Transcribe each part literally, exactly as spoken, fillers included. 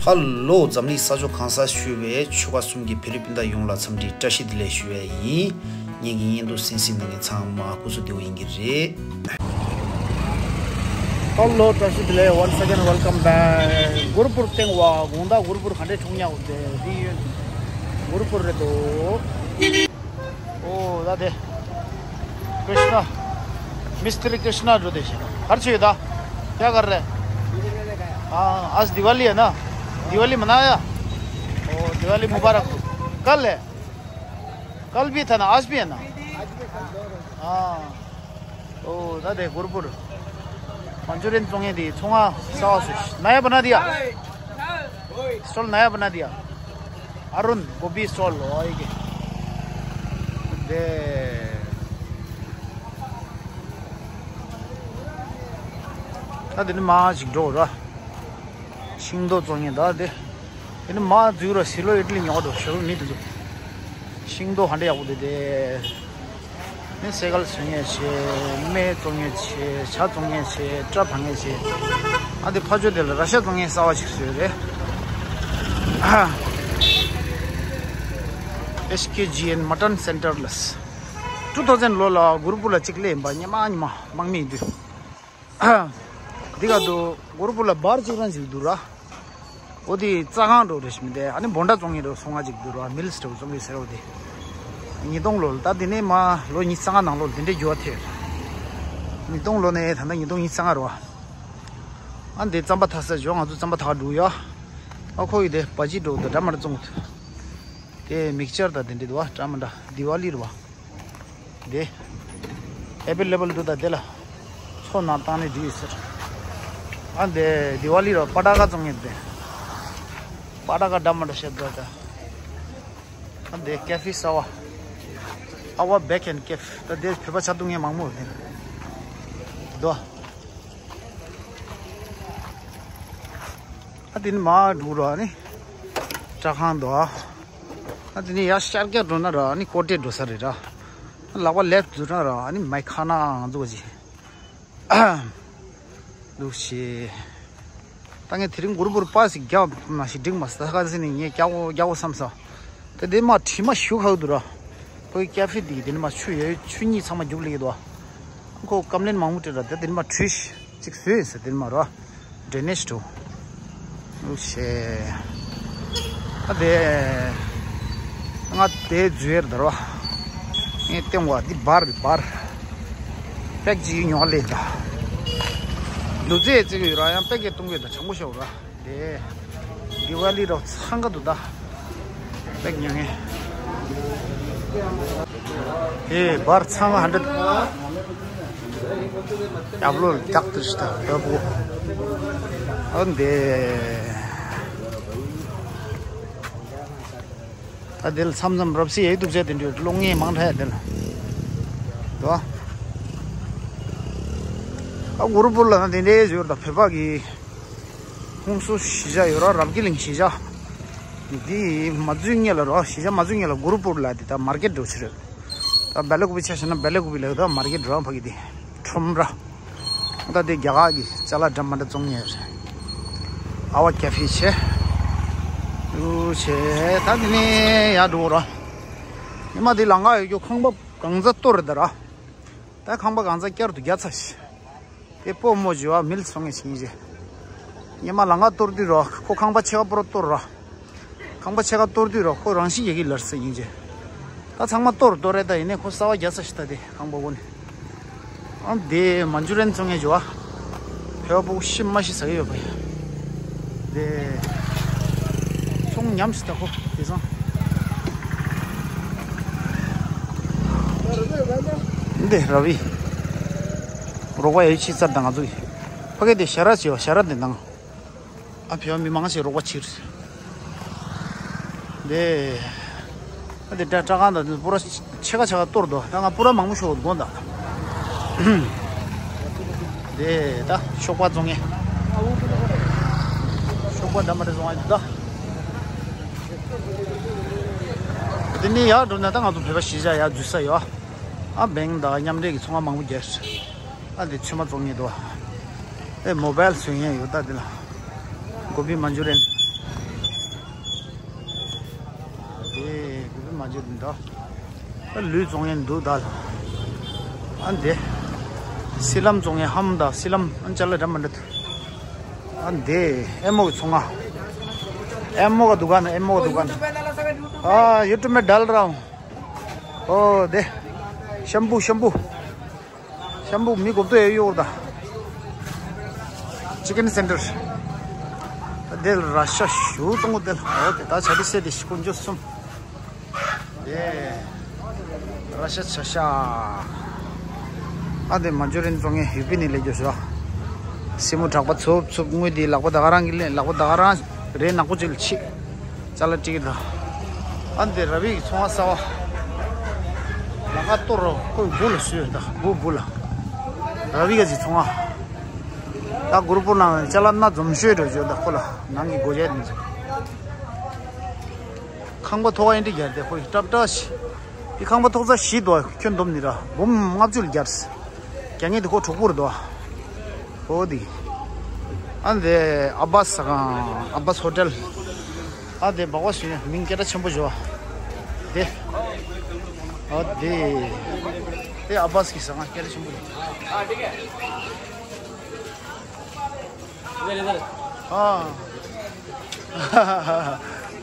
ཧ་ལོ། འཛམ་གླིང་ས་ཕྱོགས་གང་སར་བཞུགས་པའི་ཆོལ་ཁ་གསུམ་གྱི་བོད་རིགས་སྤུན་ཟླ་ཡོངས་ལ་འཚམས་འདྲི་བཀྲ་ཤིས་བདེ་ལེགས་ཞུ་བ་ཡིན། ངེད་ཀྱི་བརྙན་ཐུང་གསན་གཟིགས་གནང་མཁན་ཚང་མ་སྐུ་གཟུགས་བདེ་པོ་ཡིན་གྱི་རེད། ཧ་ལོ། བཀྲ་ཤིས་བདེ་ལེགས། Once again welcome back. གུ་རུ་པུར་སྟེང་བ། དགོང་དག་གུ་རུ་པུར་ག་འདྲས་བྱུང་ཉག་འོ་དེ་འདི་ཡོད། གུ་རུ་པུར་རེད་དོ། ओ दादे, कृष्णा, मिस्त्री कृष्णा जो देखे हर चीज दा। क्या कर रहे हैं? हाँ, आज दिवाली है ना? दिवाली मनाया? ओ, दिवाली मुबारक हो। कल है? कल भी था ना, आज भी है ना? हाँ। ओ दादे, गुरपुर मंचूरियन चोंगे दी चोंगा सॉस नया बना दिया। स्टॉल नया बना दिया। अरुण गोभी स्टॉल होएगी। दे। ད་འདི་ནི་མ་ཅིག་འགྲོ་ར། ཤིང་ཏོག་བཙོང་ཡས་ད་དེ། དེ་ནི་མ་འཛུལ་ར་ཟི་ལོ་ཨི་ཏི་ལི་ཉོ་འགྲོ་ཞོ་མི་དེ་ཚོ། ཤིང་ཏོག་ཧ་འདྲ་ཡག་པོ་དེ་དེ། ནི་སེ་གལ་བཙོང་ཡས་ཆེ། སྨན་བཙོང་ཡས་ཆེ། ཇ་བཙོང་ཡས་ཆེ། སྐྲ་འཕང་ཡས་ཆེ། ཨ་དེ་ཕ་ཇོ་དེ་ལ་ར་ཤ་བཙོང་ཡས་གསར་བ་ཞིག་བཟོས་རེད། ཨེ་སི་ཀེ་ཇི་ཨེན་མ་ཊན་སེན་ཊར་ལ། ཊུ་ཐའུ་ཛེན་ལོ་ལ་གུ་རུ་པུར་ལ་གཅིག་སླེབས་ཡིན་པ། སྔོན་མ་སྔོན་མ་དམག་མི་ཡིན་དུས། འདི་ག་དུ་གུ་རུ་པུར་ལ་བར་གཅིག་རང་ཞིག་འདུག་ར། འོ་དེ་རྩྭ་ཁང་འགྲོ་རེ་ཞིག་མི་འདུག་ཨ་ནི་བོ་ཌ་བཙོང་གི་འགྲོ་སོང་ང་ཅིག་འདུག་ར། མིལ་སི་འགྲོ་བཙོང་གི་ཟེར་བ་དེ། ཉིས་སྟོང་ལོ་ལ་ད་དེ་ནས་མ་ལོ་ཉི་ཤུ་རྩ་ལྔ་ནང་ལོ་ལ་དེ་འདྲའི་འགྱུར་བ་ཐེབས། ཉིས་སྟོང་ལོ་ནས་ད་ལྟ་ཉིས་སྟོང་ཉི་ཤུ་རྩ་ལྔ་རེད་བ། ཨ་འདི་རྩམ་པ་ཐག་ས་ཇོ་ང་ཚོ་རྩམ་པ་ཐག་འགྲོ་ཡ། ཨ་ཁོ་ཡི་དེ་བ་ཅི་འགྲོ་དུ་འདྲ་མ་འདྲ་བཙོང་གི་འདུག་དེ་མིག་ཅར་དང་དེ་འདྲ་འདུག་བ། འདྲ་མ་འདྲ་དི་ཝ་ལི་རེད་བ། དེ་ཨེ་བེ་ལེ་བལ་འདུག་ད་དེ་ལ་ཚོ་ནང་བཏང་ནས་འདི་ཡོད་ཟེར། ཨ་འདི་དི་ཝ་ལི་ར་པ་ཊ་ཀ་བཙོང་ངེས་དེ། པ་ཊ་ཀ་འདྲ་མ་འདྲ་བཤད་འདུག་ད། ཨ་འདི་ཀེ་ཧྥེ་གསར་བ། ཨ་བ་བེག་ཨེན་ཀེ་ཧྥེ། ད་དེ་བོད་པ་ཆ་བཏུང་ངེས་མང་མོ་དེ། དོ། ཨ་དེ་ནི་མ་འགྲོ་ར་ནི། སྐྲ་ཁང་དོ། ཨ་དེ་ནི་ཡར་ཤར་རྒྱག་འགྲོ་ན་ར་ནི་ཀོ་ཏེ་འགྲོ་ས་རེད་ར། ལག་པ་ལེབ་འཛུལ་ན་ར་ནི་མའི་ཁ་ན་འཛུགས་ཀྱི། འདུག་ཤེས། ད་ངས་དེ་རིང་གུ་རུ་པུར་པ་ཞིག་རྒྱག་མ་ཞིག་འགྲིག་མ་ས་ཁ་སི་ནི་ངས་རྒྱག་འོ་རྒྱག་འོ་བསམ་ས། ད་དེ་མ་དྲི་མ་ཞུ་ཁག་འདུག་ར། ཁོའི་ཀེ་ཧྥེ་དེ་གི་དེ་ནི་མ་ཆུ་ཡོད་ཆུ་གཉིས་ཚང་མ་རྒྱུག་ལེགས་འདུག་ཁོ་ཀམ་ལེན་མང་པོ་སྤྲད་ར། ད་དེ་ནི་མ་ཁྲུས་ཅིག་བཟོས་ཡིན་ས་དེ་ནི་མ་ར། ཌེ་ནེ་ཤི་ཊུ། ལུག་ཤེ། ཨ་དེ། ང་དེ་འཛུལ་ཡར་དར་བ། ངས་སྟེང་བ་འདི་འབར་འབར། པེག་ཅིག་ཉོ་ལེ་ད། ལུ་ཙེ་ཙིག་ཡོད་ར་ཡང་པེག་གི་གཏོང་གི་ད་གྲང་མོ་ཤོག་ར། དེ། དི་ཝ་ལི་རོགས་འཚང་ག་འདུག་ད། པེག་ཉོ་ངེས། དེ་འབར་འཚང་ག་ཧ་འདྲ་འདུག་ཡབ་ལོ་ལ་བདག་ཏུ་ཞིག་ད་བབ་བོ། ཨོ་འདི། ད་དེ་ལ་མཚམས་མཚམས་རབ་སི་ཡའི་དུག་ཆ་དེ་འདྲའི་གློག་བརྙན་མང་དྲགས་དེ་ལ། དོ། ཨ་གུ་རུ་པུར་ལ་ན་དེ་འདྲའི་ཡོད་ད་བོད་པ་གི། ཁོང་ཚོ་གཞིས་ཆགས་ཡོད་ར་རབ་རྒྱས་གླིང་གཞིས་ཆགས། འདི་མ་འཛུལ་སྔོན་ལ་རོ་གཞིས་ཆགས་མ་འཛུལ་སྔོན་ལ་གུ་རུ་པུར་ལ་དེ་ད་མར་ཀེ་ཊི་འགྲོ་ཕྱིར། ད་སྦེ་ལ་ཀུ་པི་ཆ་བཞག་ན་སྦེ་ལ་ཀུ་པི་ལ་ད་མར་ཀེ་ཊི་རང་ཕ་གི་དེ། ཁྲོམ་ར། ད་དེ་རྒྱ་གར་གྱི་ཅ་ལག་འདྲ་མ་འདྲ་བཙོང་ཉེ་རེད། ཨ་བ་ཀེ་ཧྥེ་ཆེ། ལུ་ཆེ་ད་དེ་ནས་ཡར་འགྲོ་ར། ཉི་མ་དེ་ལ་ང་ཡོད་རྒྱུ་ཁང་པ་གང་ཚ་གཏོར་རེད་ད་ར། ད་ཁང་པ་གང་ཚ་བསྐྱར་དུ་རྒྱག་ཚར་ཤི། དེ་སྤོ་རྨོ་བྱེད་པ་མིལ་སོང་ངེས་ཕྱིན་རྗེས། ཉི་མ་ལང་ཀ་གཏོར་དུས་རོ་ཁོ་ཁང་པ་ཕྱེད་ཀ་པོ་ར་གཏོར་རོ། ཁང་པ་ཕྱེད་ཀ་གཏོར་དུས་རོ་ཁོ་རང་ཤི་ཡེ་གི་ལར་སེ་ཡིན་རྗེས། ད་ཚང་མ་གཏོར་གཏོར་རེད་ད་ཡིན་ནས་ཁོ་གསར་བ་རྒྱག་ས་ཞིག་ད་དེ་ཁང་པ་གོ་ནས། ཨང་དེ་མན་ཇུ་རན་ཚོང་ངེས་བྱེད་པ། བོད་པ་ཕྲུ་གུ་ཤི་མ་ཤི་ཟ་གི་ཡོད་པ་ཡ། དེ། ཚོང་ཉམས་ཤིག་ད་ཁོ་དེ་སང་། འདི་ར་བི། རོགས་པ་ཡོད་ཕྱི་ཚར་དང་ང་ཚོ་གི། ཕ་གི་དེ་ཞ་ར་བྱེད་པ་ཞ་ར་དེ་དང་། ཨ་བོད་པ་མི་མང་ཞིག་རོགས་པ་ཕྱིར། དེ། ཨ་དེ་སྐྲ་སྐྲ་ཁང་དང་དེ་པུ་ར་ཕྱེད་ཀ་ཕྱེད་ཀ་གཏོར་དོ། ད་ང་པུ་ར་མང་པོ་ཤོར་དགོངས་དག་དེ་ད་ཤོག་པ་བཙོང་ངེ། ཤོག་པ་འདྲ་མ་འདྲ་བཙོང་ངེ་འདུག་ད། དེ་ནས་ཡར་འགྲོ་ན་ད་ང་ཚོ་བོད་པ་གཞིས་ཆགས་ཡར་འཛུལ་ས་ཡོད། ཨ་བེང་དང་མཉམ་འབྲེལ་གྱི་ཚོང་ཁང་མང་པོ་རྒྱག་ཨ་དེ་ཚོད་མ་བཙོང་ངེ་འདུག་ཨེ་མོ་བལ་བཟོ་མཁན་ཡོད་ད་དེ་ལ། གོ་བི་མན་ཇུ་རན། ཨེ་བི་བི་མ་བརྗོད་འདུག་ད་ལུས་བཙོང་ཡས་འདུག་ད་ལ། ཨ་འདི། སི་ལམ་བཙོང་ཡས་ཧམ་ད་སི་ལམ་ཨ་ཅ་ལ་འདྲ་མ་འདྲ་འདུག་ཨ་འདི། ཨེ་མོ་གི་ཚོང་ང་། ཨེ་མོ་ག་དུ་ག་ན་ཨེ་མོ་ག་དུ་ག་ན། ཨ་ཡུ་ཊུབ་མེ་ཌལ་རའུ། ཨོ་དེ། ཤམ་པུ་ཤམ་པུ། ཤམ་པུ་མི་གོ་ཏོ་ཡོད་ཡོད་ད། ཅི་ཀེན་སེན་ཊར། དེ་ར་ཤ་ཞུ་གཏོང་གོ་དེ་ལ་ཨོ་དེ་ད་ཆ་དེ་སེ་དེ་ཤི་ཀུན་ཇོ་གསུམ། དེ། ར་ཤ་ཆ་ཤ། ཨ་དེ་མ་ཇོ་རིན་བཙོང་ངེ་ཡུ་པི་ནི་ལས་རྒྱུ་ཤོ། སི་མོ་དྲག་པ་ཚུབ་ཚུབ་དངུལ་དེ་ལག་པ་ད་ག་རང་གི་ལེན་ལག་པ་ད་ག་རང་རེད་ནག་པོ་ཅིག་ལ་ཆི། ཅ་ལག་ཏིག་ད། ཨ་འདི་ར་བི་གི་ཚོང་བ་གསར་བ། ལ་ཁ་གཏོར་རོ་ཁོའི་སྦུག་ལ་བཟོས་ད་སྦུག་སྦུག་ལ། ར་བི་ག་ཅིག་ཚོང་བ། ད་གུར་པོ་ནང་ཅ་ལག་སྣ་འཛོམས་ཤོས་འགྲོ་བརྗོད་ད་ཁོ་ལ་ནང་གི་སྒོ་རྒྱག་དེ་ཚོ། ཁང་པ་ཐོག་ཨེ་འདྲི་རྒྱག་དེ་ཁོ་ཡི་ཏྲབ་ཏྲ་ཞིག་དེ་ཁང་པ་ཐོག་ས་བཞི་དོ་ཁྱོན་བསྡོམས་ནི་ར་འབུམ་ལྔ་བཅུ་ལ་རྒྱབ། རྒྱ་ངེས་དེ་ཁོ་གྲོགས་པོ་རེད་དོ། ཨོ་དེ། ཨ་འདི་ཨ་བཱས་ཟ་ཁང་ཨ་བཱས་ཧོ་ཊེལ། ཨ་དེ་སྦག་སྦག་ཞུ་ཡ་མིང་སྐད་གྲགས་ཆེན་པོ་ཞུ་བ། དེ། ཨོ་དེ། དེ་ཨ་བཱས་ཀྱི་ཟ་ཁང་སྐད་གྲགས་ཆེན་པོ་རེད། ཨ།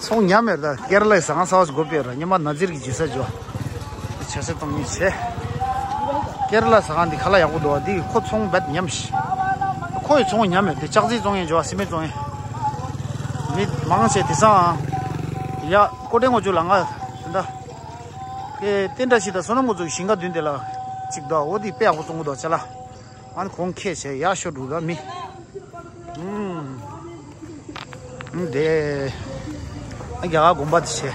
ཚོང་ཉམས་མེད་ད་ཀེ་ར་ལའི་ཟ་ཁང་གསར་བ་ཞིག་སྒོ་ཕྱེ་ར་ཉི་མ་ན་ཟེར་གྱི་བརྗོད་ས་འཇོ། ཆ་ས་གཏོང་ཉིན་བྱས། ཀེ་ར་ལ་ཟ་ཁང་འདི་ཁ་ལག་ཡག་པོ་འདུག་བ་འདི་ཁོ་ཚོང་རྦད་ཉམས་ཤི། ཁོ་ཡི་ཚོང་ཉམས་མེད་དེ་ལྕགས་རྩི་བཙོང་ཡིན་འཇོ་བ་སི་མེད་བཙོང་ཡིན། མི་མང་ཆེ་དེ་སང་ཡ་ཀོ་ཏེ་ངོ་ཅུ་ལ་ང་ད། ཀེ་ཏེན་ཏྲ་ཤི་ད་བསོད་ནམས་ངོ་ཚོ་ཞིང་ཁ་བདུན་དེ་ལ་གཅིག་འདུག་བ་འོ་འདི་དཔེ་ཡག་པོ་བཙོང་གི་འདུག་བ་ཅ་ལག་ཨ་ནི་གོང་ཁེ་བྱས་ཡག་ཤོས་འདུག་ད་མི། ཨུམ། ཨུམ་དེ། ཨ་རྒྱ་གར་དགོན་པ་དེ་བྱས།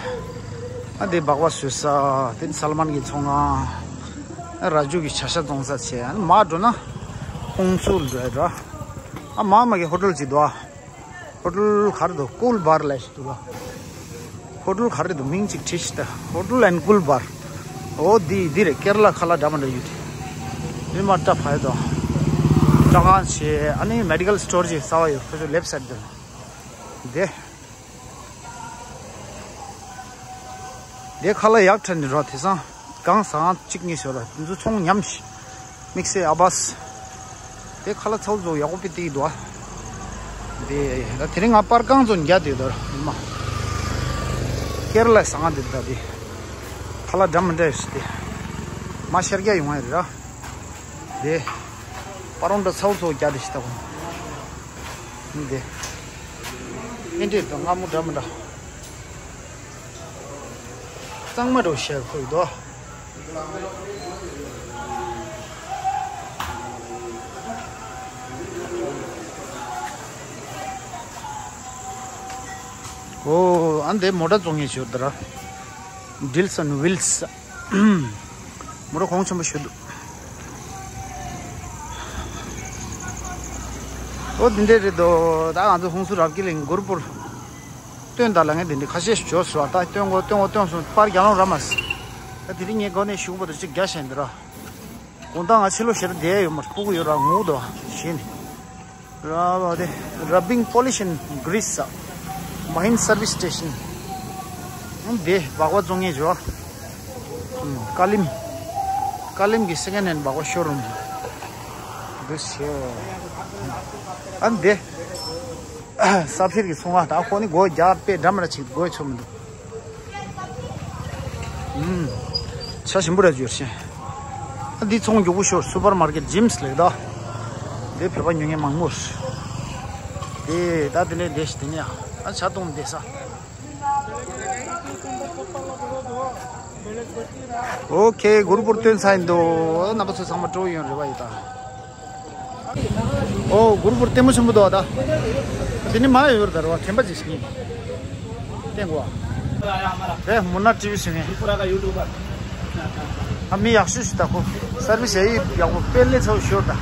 ཨ་དེ་སྦག་སྦག་བཟོས་ས། དེ་ནི་སལ་མན་གྱི་ཚོང་ཁང་། ཨ་ར་ཇུ་གི་བྱ་ཤ་བཙོང་ས་བྱས། ཨ་ནི་མར་འགྲོ་ན། ཧོང་སུར་འགྲོ་ཡ་འགྲོ། ཨ་མར་མ་གི་ཧོ་ཊེལ་ཅིག་འདུག་ཨ། ཧོ་ཊེལ་ག་རེ་འདུག་ཀུལ་བར་ལབ་ཞིག་འདུག་ཨ། ཧོ་ཊེལ་ག་རེ་འདུག་མིང་ཅིག་བྲིས་ཤིག་ད། ཧོ་ཊེལ་ཨེན་ཀུལ་བར། ཨོ་འདི་འདི་རེད། ཀེ་ར་ལ་ཁ་ལག་འདྲ་མི་འདྲ་ཡོད་དེ། མི་མ་ཏྲ་ཕ་ཡོད་དོ། སྤྲ་ཁང་བྱས་ཨ་ནི་མེ་ཌི་ཀལ་སི་ཊོར་ཅིག་གསར་བ་ཡོད་ཁོ་ཚོ་ལེབ་སའིཌ་དེ་ལ། དེ། དེ་ཁ་ལག་ཡག་ཕྲན་ནི་རོ་དེ་སང་གང་ཟ་ཁང་གཅིག་གཉིས་ཤོར་ར་དེ་ཚོ་ཚོང་ཉམས་ཤི། དམིགས་བསལ་ཨ་བཱས། དེ་ཁ་ལག་ཚ་བོ་ཚོ་ཡག་པོ་དཔེ་སྟེར་གྱི་འདུག་ཨ། དེ་ད་དེ་རིང་ང་པར་རྐང་ཚོ་རྒྱག་བསྡད་འདུག་ཉི་མ། ཀེ་ར་ལའི་ཟ་ཁང་དེ་ད་དེ། ཁ་ལག་འདྲ་མི་འདྲ་ཡོད་ཤི་དེ། མ་ཤར་རྒྱག་ཡོང་ཡ་རེད་ར། དེ། པར་རོང་འདྲ་ཚ་བོ་ཚོ་རྒྱག་བསྡད་ཤི་ད་གོ། དེ། ཨེ་འདྲས་དང་སྔ་མོ་འདྲ་མི་འདྲ། གཙང་མ་འགྲོ་ཤེས་ཁོ་ཡི་དོ། ཨོ་ཨ་འདི་མོ་ཊ་བཙོང་ངེས་ཞོར་དར། Deals on Wheels། མོ་ཊ་གོང་ཆེན་པོ་ཞིག་འདུག་ཨོ་འདི་འདྲས་རེད་དོ། ད་ང་ཚོ་ཧུང་སུ་རབ་ཀྱི་གླིང་གུར་པུར། སྟོན་ད་ལ་ངས་འདི་འདྲས་ཁ་ཤས་ཤིག་འབྱོར་སོང་། ད་སྟོན་གོ་སྟོན་གོ་སྟོན་སོང་། པར་རྒྱག་ལོང་ར་མ་སི། ད་དེ་རིང་ངས་སྒོ་ནས་ཞུགས་པ་དུ་ཅིག་རྒྱ་ཞན་འདི་ར། དགོང་དག་ང་ཕྱི་ལོགས་ཞེ་དྲག་བསྡད་ཡོད་མ་རེད། ཕྲུ་གུ་ཡོད་ར་ངུ་འདུག་ཞེས་ནས། ར་བ་དེ་Rubbing Polish and Grease། Mahindra Service Station། ཨང་དེ་སྦག་སྦག་བཙོང་ངེས་བྱོས། ཀ་ལིམ། ཀ་ལིམ་གྱི་སེ་ཀེན་ཧེན་སྦག་སྦག་ཤོ་རུམ། འདུག་ཞེས། ཨ་འདི། ས་ཕིར་གྱི་ཚོང་བ་ད་ཁོ་ནི་སྒོ་རྒྱག་པས་འདྲ་མི་འདྲ་ཅིག་སྒོ་ཚོད་མི་འདུག་ཨུམ། ཆ་ཞིམ་པོ་ར་བཅུར་ཤེས། ཨ་འདི་ཚོང་མགྱོགས་པོ་ཤོར། སུ་པར་མར་ཀེཊ་ཇིམ་སི་ལེགས་ད། འདི་བོད་པ་ཉོ་མཁན་མང་པོ་རེད། དེ་ད་དེ་ནས་བསྡད་ཤི་དེ་ནས་ཨ་ཆ་གཏོང་བསྡད་ས། ཨོ་ཁེ། གུར་པུར་ཐོན་ཚར་ཡིན་འདུག་རྣམ་པ་ཚོ་ཚང་མ་སྤྲོ་ཡོང་རེ་བ་ཡོད་ད། ཨོ་གུར་པུར་ལྟད་མོ་ཆེན་པོ་འདུག་ད། དེ་ནི་མ་ཡོད་ད་ར་བ་དྲན་པ་ཅིག་ཞིག་ཡིན། བསྟན་གོ། རེད་མུ་ན་ཊི་བི་ཟེར་མཁན། ཨ་མི་ཡག་ཤོས་ཤིག་ད་ཁོ། སར་བི་སི་ཡག་ཡོད་ཡག་པོ་དཔེ་ལས་ཚ་བོ་ཤོར་ད།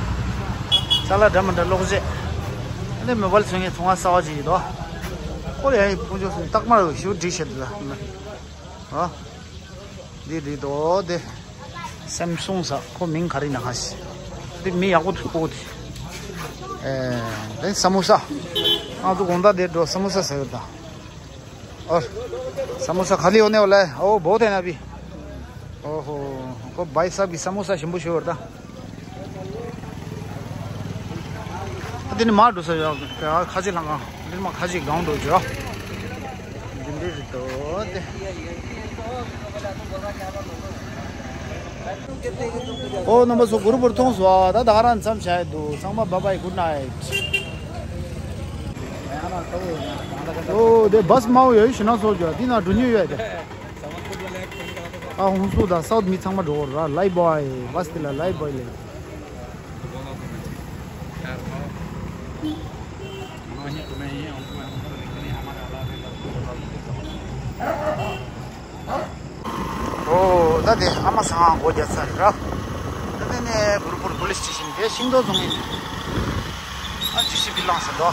ཅ་ལག་འདྲ་མི་འདྲ་ལོག་རྗེས། ཨ་ནི་མོ་བལ་ཚོང་མཁན་ཚོང་ཁང་གསར་བ་ཅིག་ཡིན་དོ། ཁོ་ལ་ཡང་ཡི་ཕུང་ཆོག་སོང་སྟག་དམར་བོ་ཞུ་བསྒྲིགས་བྱས་འདུག་ད། ཨ། འདི་རེད་དོ་དེ། སེམ་སུང་ས་ཁོ་མིང་ག་རེ་ན་ཧ་ཤི། འདི་མི་ཡག་པོ་འདུག་ཁོ་དེ། ཨེ། དེ་ས་མོ་ས། ང་ཚོ་དགོང་དག་དེ་འགྲོ་ས་མོ་ས་ཟེར་ད། और समोसा खाली होने वाला है। ओ, बहुत है ना अभी। ओहो, को भाई साहब की समोसा शंभू शोर था। दिन मार दूसरा जाओ, क्या खाजी लगा, दिन मार खाजी गाउंड हो जाओ। दिन दे तो दे। ཨོ་རྣམ་པ་ཚོ། གུ་རུ་པུར་མཐོང་སོང་། ད་ད་ག་རང་མཚམས་བྱ་ཡི་འདུག་ཚང་མ་བཱའི་བཱའི། གུཌ་ནའིཊ། ཨོ་དེ་བཱས་མང་པོ་ཡོད་ཞེ་ན་སོགས་ཀྱང་འདི་ན་འགྲོ་མྱོང་ཡོད་དེ། ཨ་ཧུང་སུ་དང་སའུཐ་མི་ཚང་མ་འགྲོ་གོ་ར། ལའིཕ་བཱའི། བཱས་དེ་ལ་ལའིཕ་བཱའི་ལས། ཨོ་ད་དེ་ཨ་མ་སང་སྒོ་རྒྱག་ཚར་ར། ད་དེ་ནས་གུ་རུ་པུར་པུ་ལིས་སི་ཊེ་ཤན། དེ་ཤིང་ཏོག་བཙོང་ཡིན། ཨ་ཇི་སི་བི་ལངས་ས་འགྲོ།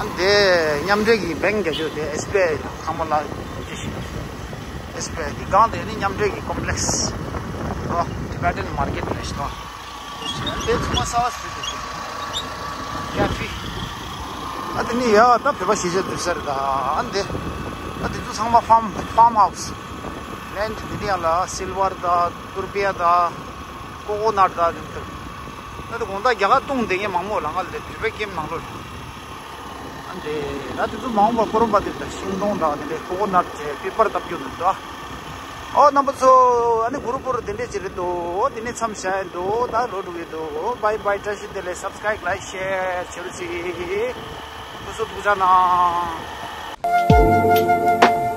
ཨ་དེ་མཉམ་འབྲེལ་གྱི་བེང་རྒྱག་རྒྱུ་དེ་ཨེས་བི་ཨའི་དང་ཚང་མ་ལ་ཇི་སི་བི། ཨེས་བི་ཨའི་དེ་སྒང་དེ་ནི་མཉམ་འབྲེལ་གྱི་ཀོམ་པི་ལེགས་ར། ཊི་བེ་ཊན་མར་ཀེཊ་རེད་ཤག་དེ་ཚང་མ་གསར་པ་ཞིག་རེད། ཡ་ཁྲི། ཨ་དེ་ནི་ཡ་ད་བོད་པ་གཞིས་ཆགས་འདུག་ས་རེད་ད། ཨ་འདི་ཨ་དེ་ཚོ་ཚང་མ་ཕཱམ་ཕཱམ་ཧའུ་སི། ལན་དེ་འདི་ནི་ཡ་ལ་སིལ་ཝར་ད་ཏུར་པི་ཡ་ད་ཀོ་ཀོ་ནཊ་ད་དེ་འདི། ད་དེ་དགོང་དག་རྒྱ་གར་བཏུང་བསྡད་མཁན་མང་པོ་ལ་ང་ལ་བོད་པའི་ཀེམ་ནང་ལོགས། ཨ་འདྲེ། ད་དེ་ཚོ་མ་འོངས་པ་ཀོ་རོམ་པ་དེ་ད་ཤིང་སྡོང་དང་དེ་འདྲའི་ཀོ་ཀོ་ནཊ་བྱས་པི་པར་བཏབ་རྒྱུ་འདུག་ད། ཨོ་རྣམ་པ་ཚོ། ཨ་ནི་གུ་རུ་པུར་དེ་འདྲས་ཅིག་རེད་འདུག་ཨོ་དེ་ནས་མཚམས་བཞག་ཡིན་འདུག་ད་ལོ་དྲུག་ཡིན་འདུག་བཱའི་བཱའི། བཀྲ་ཤིས་བདེ་ལེགས། སབ་སི་ཀ་རའིབ་ལའིཀ་ཤེར་བྱེད་རོགས་གྱིས། ཐུགས་གསོ་ཐུགས་ཅག་གནང་།